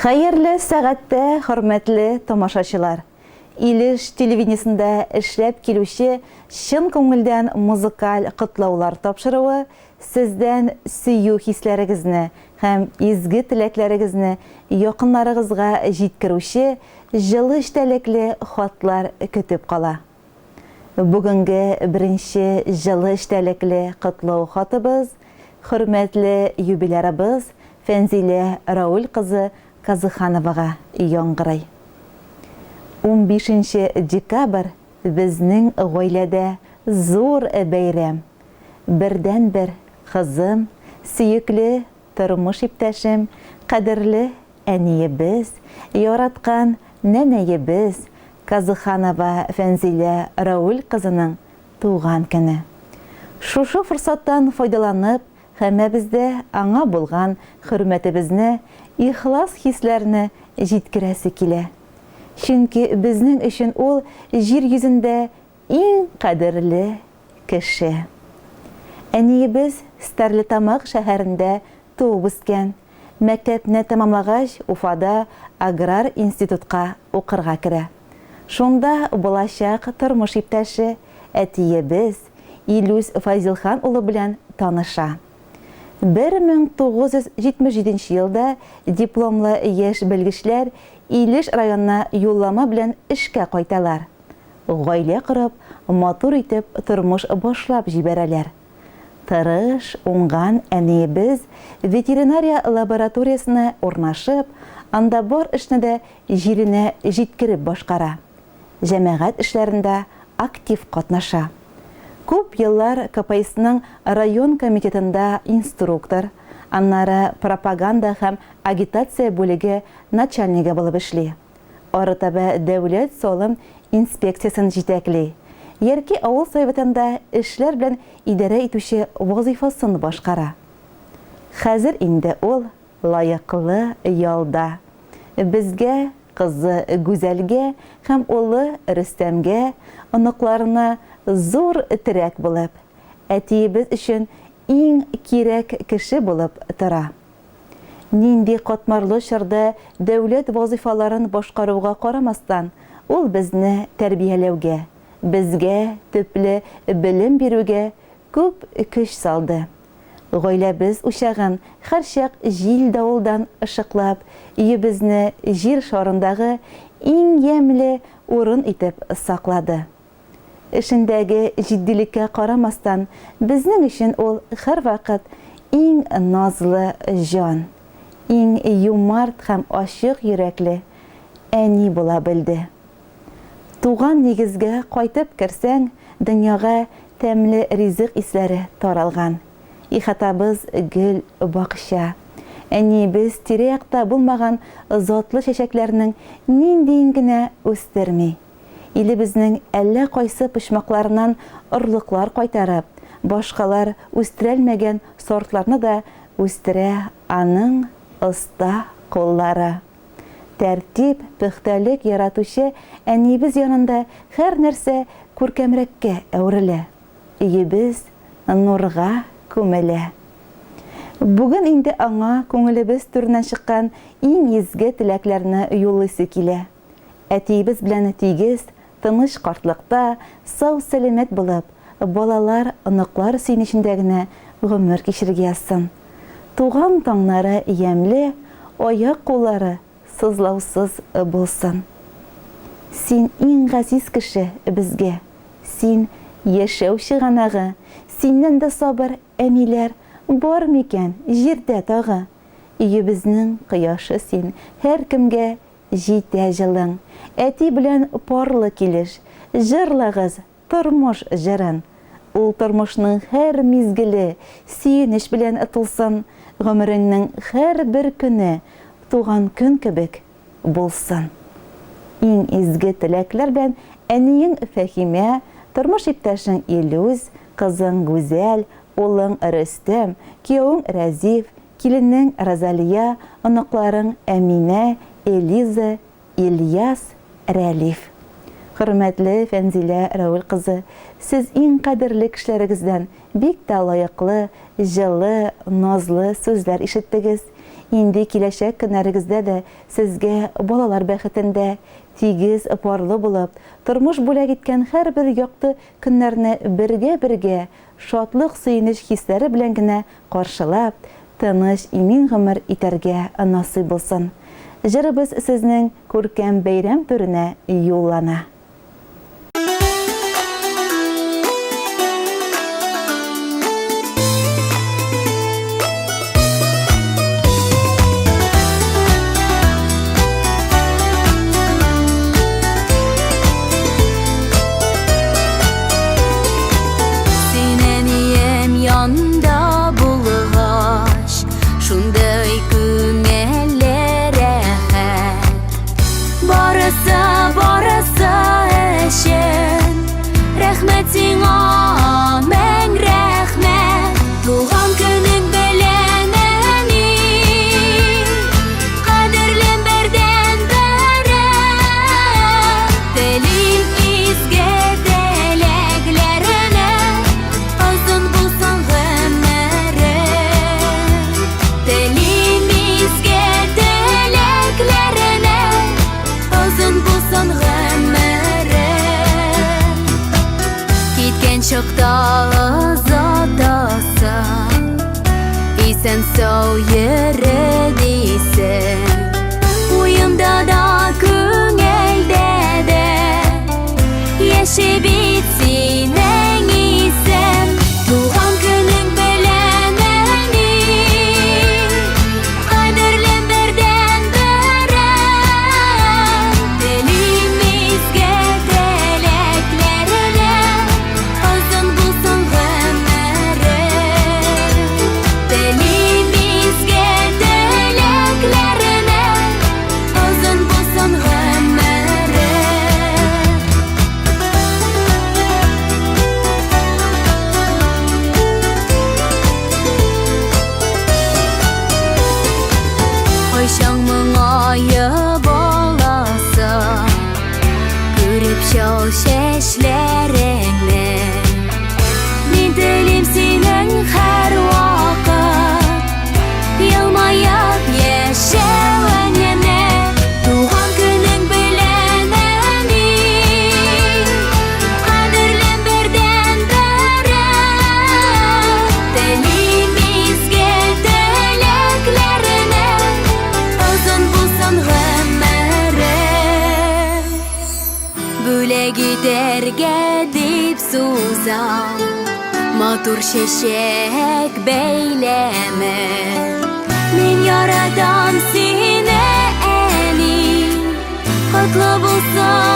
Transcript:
Хәерле сәгатьтә, хөрмәтле тамашачылар! Илеш телевидениесендә эшләп килүче чын күңелдән музыкаль котлаулар тапшыруы сездән сөю хисләрегезне һәм изге теләкләрегезне якыннарыгызга җиткерүче җылы эчтәлекле хатлар көтеп кала. Бүгенге беренче җылы эчтәлекле котлау хатыбыз хөрмәтле юбилярыбыз Фәнзилә Рауль кызы Казыхановага яңгырый. Унбишенче декабрь безнең гаиләдә зур бәйрәм. Бердәнбер кызым, сөекле тормыш иптәшем, кадерле Әниебез, яраткан нәнәебез Казыханова Фәнзилә Рауль кызының туган көне. Шушы форсаттан файдаланып, һәммәбездә аңа булган хөрмәтебезне, ихлас хисләрне җиткерәсе килә. Чөнки безнең өчен ул җир йөзендә иң кадерле кеше. Әниебез Стәрлетамак шәһәрендә туып үскән. Мәктәпне тәмамлагач, Уфада аграр институтка укырга керә. Шунда булачак тормыш иптәше, әтиебез Илүс Фазилхан улы белән таныша. 1977 нче елда дипломлы яшь белгечләр Илеш районына юллама белән эшкә кайталар. Гаилә корып, матур итеп тормыш башлап җибәрәләр. Тырыш, уңган әниебез ветеринария лабораториясенә урнашып, анда бар эшне дә җиренә җиткереп башкара, җәмәгать эшләрендә актив катнаша. Күп еллар КПСның район комитетында инструктор, аннары пропаганда һәм агитация бүлеге начальнигы булып эшли. Арытаба дәүләт салым инспекциясен җитәкли. Ярки авыл советында эшләр белән идарә итүче вазыйфасын башкара. Хәзер инде ул лаеклы ялда. Безгә, кызы Гүзәлгә һәм улы Рөстәмгә, оныкларына зур терәк булып, әтиебез өчен иң кирәк кеше булып тора. Нинди катмарлы чорда дәүләт вазыйфаларын башкаруга карамастан, ул безне тәрбияләүгә, безгә төпле белем бирүгә күп көч салды. Гаиләбез учагын һәрчак җил-давылдан ышыклап, өебезне Җир шарындагы иң ямьле урын итеп саклады. Эшендәге җитдилеккә карамастан, безнең өчен ул һәрвакыт иң назлы җан, иң юмарт һәм ачык йөрәкле әни була белде. Туган нигезгә кайтып керсәң, дөньяга тәмле ризык исләре таралган. Ихатабыз гөл бакча. Әниебез тирә-якта булмаган затлы чәчәкләрнең ниндиен генә үстерми. Илебезнең әллә кайсы почмакларыннан орлыклар кайтарып, башкалар үстерәлмәгән сортларны да үстерә аның оста куллары. Тәртип, пөхтәлек яратучы әниебез янында һәрнәрсә күркәмрәккә әверелә, өебез нурга күмелә. Бүген инде аңа күңелебез түреннән чыккан иң изге теләкләрне юллыйсы килә. Әтиебез белән тигез, тыныч картлыкта, сау-сәламәт булып, балалар, оныклар сөенечендә генә гомер кичерергә язсын. Туган таңнары ямьле, аяк-куллары сызлаусыз булсын. Син иң газиз кеше безгә, син, яшәү чыганагы, синнән дә сабыр әниләр бар микән җирдә тагы? Өебезнең кояшы син, һәркемгә Җитә җылың. Әти белән парлы килеш. Җырлагыз тормыш җырын. Ул тормышның һәр мизгеле сөенеч белән тулсын, гомереңнең һәрбер көне туган көн кебек булсын. Иң изге теләкләр белән әниең Фәһимә, тормыш иптәшең Илүз, кызың Гүзәл, улың Рөстәм, киявең Рәзиф, Киленең Розалия, оныкларың Әминә, Элиза, Ильяс, Рәлиф. Хөрмәтле Фәнзилә Рәүл кызы, сез иң кадерле кешеләрегездән бик тә лаеклы, җылы, назлы сүзләр ишеттегез. Инде киләчәк көннәрегездә дә сезгә балалар бәхетендә, тигез парлы булып, тормыш бүләк иткән һәрбер якты көннәрне бергә-бергә, шатлык-сөенеч хисләре белән генә каршылап, тыныч, имин гомер итәргә насыйп булсын. Җырыбыз сезнең күркәм бәйрәм түренә юллана. Син әнием янда булгач, шундый күңелле рәхәт. Барысы, барысы өчен рәхмәт сиңа, мең рәхмәт. Туган көнең белән, әни, кадерлем бердәнберем. Телим изге теләкләреңә, озын булсын гомерең. Телим изге теләкләреңә, озын булсын гомерең. Киткән чакта озатасың, исән-сау йөре дисең. Уемда да, күңелдә дә яши бит синең исем. Туган көнең белән, әни, кадерлем бердәнберем. Телим изге теләкләреңә, озын булсын гомерең. Телим изге теләкләреңә, озын булсын гомерең. Кайчан моңаеп аласың, күреп чал чәчләреңне. Мин телим синең һәрвакыт елмаеп яшәвеңне. Туган көнең белән, әни, кадерлем бердәнберем. Телим изге теләкләреңә, озын булсын гомерең. Бүләк итәргә дип сузам матур чәчәк бәйләме. Мин яратам сине, әни, котлы булсын.